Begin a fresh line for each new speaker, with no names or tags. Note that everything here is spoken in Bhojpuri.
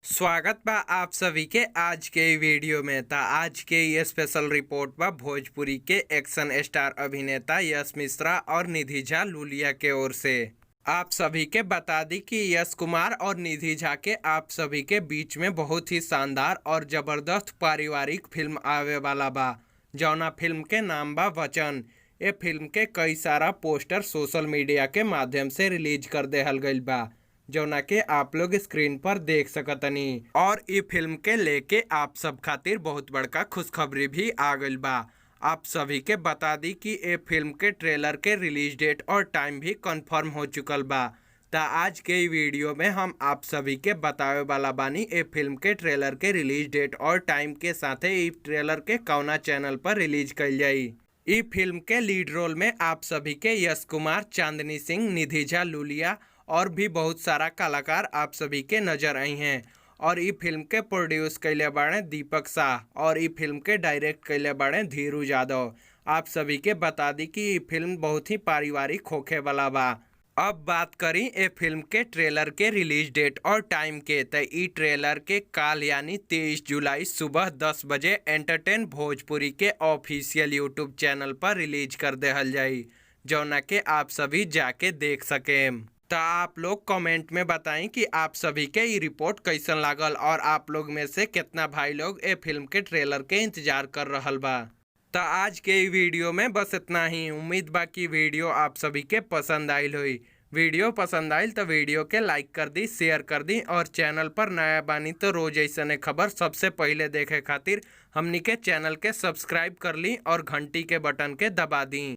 स्वागत बा आप सभी के आज के इ वीडियो में। त आज के ये स्पेशल रिपोर्ट बा भोजपुरी के एक्शन स्टार अभिनेता यश मिश्रा और निधि झा लुलिया के ओर से। आप सभी के बता दी कि यश कुमार और निधि झा के आप सभी के बीच में बहुत ही शानदार और जबरदस्त पारिवारिक फिल्म आवे वाला बा, जौना फिल्म के नाम बा वचन। ए फिल्म के कई सारा पोस्टर सोशल मीडिया के माध्यम से रिलीज कर देहल गईल बा, जौना के आप लोग स्क्रीन पर देख सकतनी। और इ फिल्म के लेके आप सब खातिर बहुत बड़का खुशखबरी भी आ गईल बा। आप सभी के बता दी कि ए फिल्म के ट्रेलर के रिलीज डेट और टाइम भी कंफर्म हो चुकल बा। त आज के इ वीडियो में हम आप सभी के बतावे वाला बानी ए फिल्म के ट्रेलर के रिलीज डेट और टाइम के साथे इ ट्रेलर के कौना चैनल पर रिलीज कईल जाई। इ फिल्म के लीड रोल में आप सभी के यश कुमार, चांदनी सिंह, निधि झा लुलिया और भी बहुत सारा कलाकार आप सभी के नजर आई हैं। और इ फिल्म के प्रोड्यूस कइले बाड़े दीपक शाह और इ फिल्म के डायरेक्ट कइले बाड़े धीरू यादव। आप सभी के बता दी कि इ फिल्म बहुत ही पारिवारिक होखे वाला बा। अब बात करी ए फिल्म के ट्रेलर के रिलीज डेट और टाइम के, त इ ट्रेलर के काल यानी 23 जुलाई सुबह 10 बजे एंटरटेन भोजपुरी के ऑफिशियल यूट्यूब चैनल पर रिलीज कर देहल जाई, जौना के आप सभी जाके देख सकेम। त आप लोग कमेंट में बताई कि आप सभी के इ रिपोर्ट कैसन लागल और आप लोग में से कितना भाई लोग ए फिल्म के ट्रेलर के इंतजार कर रहल बा। त आज के इ वीडियो में बस इतना ही। उम्मीद बा कि वीडियो आप सभी के पसंद आइल होई। वीडियो पसंद आइल तो वीडियो के लाइक कर दी, शेयर कर दी और चैनल पर नया बानी तो रोज ऐसने खबर सबसे पहले देखे खातिर हमनी के चैनल के सब्सक्राइब कर ली और घंटी के बटन के दबा दी।